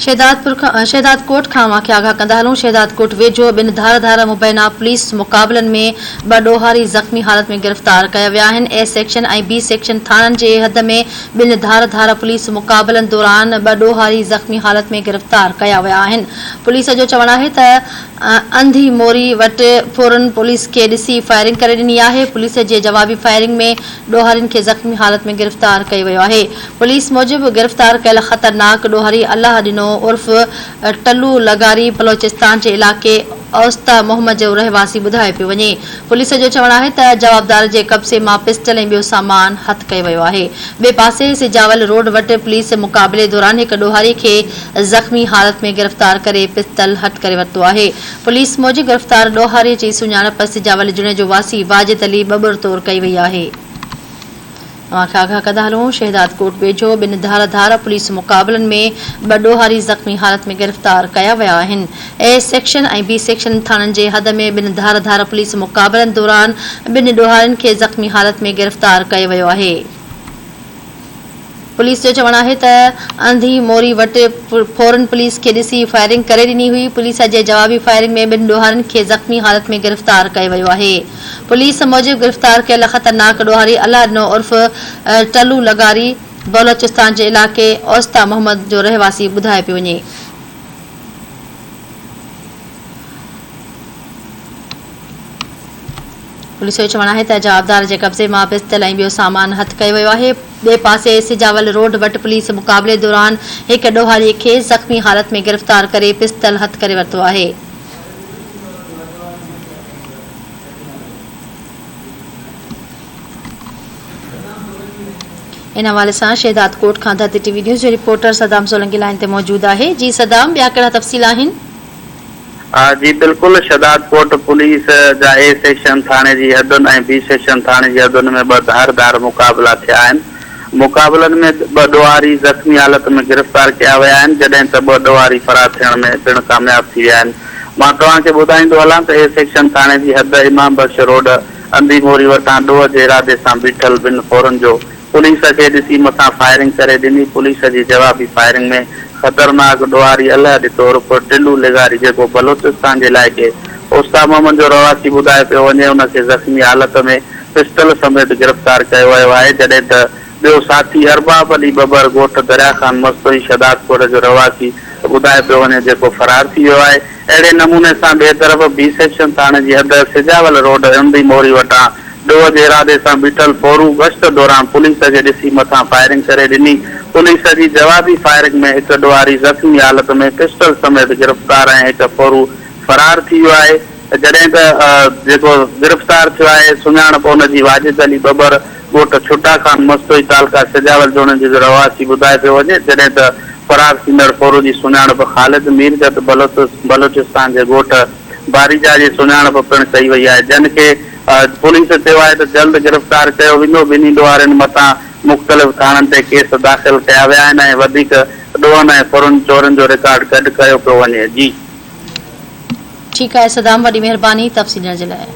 شهدادپور کان شهدادڪوٽ کان اوهان کي آگاهه ڪندا هلون شهدادڪوٽ ويجهو ٻن ڌار ڌار مبينا پوليس مقابلن ۾ ٻه ڏوهاري زخمي حالت ۾ گرفتار ڪيا ويا آهن اي سيڪشن ۽ بي سيڪشن ٿاڻن جي حد ۾ ٻن ڌار ڌار پوليس مقابلن دوران ٻه ڏوهاري زخمي حالت ۾ گرفتار ڪيا ويا آهن پوليس جو چوڻ آهي ته انڌي موري وٽ ڦورن پوليس کي ڏسي فائرنگ ڪري ڏني آهي پوليس جي جوابي فائرنگ ۾ ڏوهارين کي زخمي حالت ۾ گرفتار ڪيو ويو آهي. پوليس موجب گرفتار ڪيل خطرناڪ ڏوهاري الله ڏنو عرف ٽلو لغاري بلوچستان جي علائقي اوستا محمد جو رهواسي ٻڌايو پيو وڃي. پوليس جو چوڻ آهي ته جوابدار جي قبضي مان پسٽل ۽ ٻيو سامان هٿ ڪيو ويو آهي. ٻئي پاسي سجاول روڊ وٽ پوليس مقابلي دوران هڪ ڏوهاري کي زخمي حالت ۾ گرفتار ڪري پستل هٿ ڪري ورتو آهي. پوليس موجب گرفتار ڏوهاري جي سڃاڻپ سجاول جوڻيجو واسي واجد علي ٻٻر طور ڪئي وئي آهي. اوهان کي آگاهه ڪندا هلون شهدادڪوٽ ويجهو ٻن ڌار ڌار پوليس مقابلن ۾ ٻه ڏوهاري زخمي حالت ۾ گرفتار ڪيا ويا آهن. اي سيڪشن ۽ بي سيڪشن ٿاڻن جي حد ۾ ٻن ڌار ڌار پوليس مقابلن دوران ٻن ڏوهارين کي زخمي حالت ۾ گرفتار ڪيو ويو آهي. پوليس جو چوڻ آهي ته انڌي موري وٽ ڦورن پوليس کي ڏسي فائرنگ ڪري ڏني هئي، پوليس جي جوابي فائرنگ ۾ ٻن ڏوهارين کي زخمي حالت ۾ گرفتار ڪيو ويو آهي. پوليس موجب گرفتار ڪيل خطرناڪ ڏوهاري الله ڏنو عرف ٽلو لغاري بلوچستان جي علائقي اوستا محمد جو رهواسي ٻڌايو پيو وڃي. پوليس جو چوڻ آهي ته جوابدار جي قبضي مان پستل ۽ ٻيو سامان هٿ ڪيو ويو آهي. ٻئي پاسي سجاول روڊ وٽ پوليس مقابلي دوران هڪ ڏوهاري کي زخمي حالت ۾ گرفتار ڪري پستل هٿ ڪري ورتو آهي. ان حوالي سان شهدادڪوٽ کان ڌرتي ٽي وي نيوز جو رپورٽر صدام سولنگي لائين تي موجود آهي. جي صدام ٻيا ڪهڙا تفصيل آهن؟ جي بلڪل شھدادڪوٽ پوليس جا اي سيڪشن ٿاڻي جي حدن ۽ بي سيڪشن ٿاڻي جي حدن ۾ ٻه ڌار ڌار مقابلا ٿيا آهن مقابلن ۾ ٻه ڏوهاري زخمي حالت ۾ گرفتار ڪيا ويا آهن جڏهن ته ٻه ڏوهاري فرار ٿيڻ ۾ پڻ ڪامياب ٿي ويا آهن مان توهان کي ٻڌائيندو هلان ته اي سيڪشن ٿاڻي جي حد امام بخش روڊ انڌي موري وٽان ڏوهه جي ارادي سان بيٺل ٻن ڦورن جو پوليس کي ڏسي مٿان فائرنگ ڪري ڏني، پوليس جي جوابي فائرنگ ۾ خطرناڪ ڏوهاري الهه ڏتو عرف ٽلو لغاري جيڪو بلوچستان جي علائقي اوستا محمد جو رهواسي ٻڌايو پيو وڃي ان کي زخمي حالت ۾ پسٽل سميت گرفتار ڪيو ويو آهي جڏهن ته ٻيو ساٿي ارباب علي ٻٻر ڳوٺ دريا خان مستوئي شھدادڪوٽ جو رهواسي ٻڌايو پيو وڃي جيڪو فرار ٿي ويو آهي اهڙي نموني سان ٻئي طرف بي سيڪشن ٿاڻي جي حد سجاول روڊ انڌي موري وٽان ڏوهه جي ارادي سان بيٺل ڦورو گشت دوران پوليس کي ڏسي مٿان فائرنگ ڪري ڏني، پوليس جي جوابي فائرنگ ۾ هڪ ڏوهاري زخمي حالت ۾ پسٽل سميت گرفتار ۽ هڪ ڦورو فرار ٿي ويو آهي، جڏهن ته جيڪو گرفتار ٿيو آهي سڃاڻپ ان جي واجد علي ٻٻر ڳوٺ ڇٽا خان مستوئي تعلقه سجاول جوڻيجو جو رهواسي ٻڌايو پيو وڃي، جڏهن ته فرار ٿيندڙ ڦورو جي سڃاڻپ خالد ميرجت بلوچستان جي ڳوٺ باريجا جي سڃاڻپ پڻ ڪئي وئي آهي، جن کي پوليس چيو آهي ته جلد گرفتار ڪيو ويندو، ٻنهي ڏوهارين مٿان مختلف ٿاڻن تي ڪيس داخل ڪيا ويا آهن ۽ وڌيڪ ڏوهن ۽ ڦرن چورين جو رڪارڊ گڏ ڪيو پيو وڃي. جي. ٺيڪ آهي صدام وڏي مهرباني تفصيل ڏيڻ جي لاء.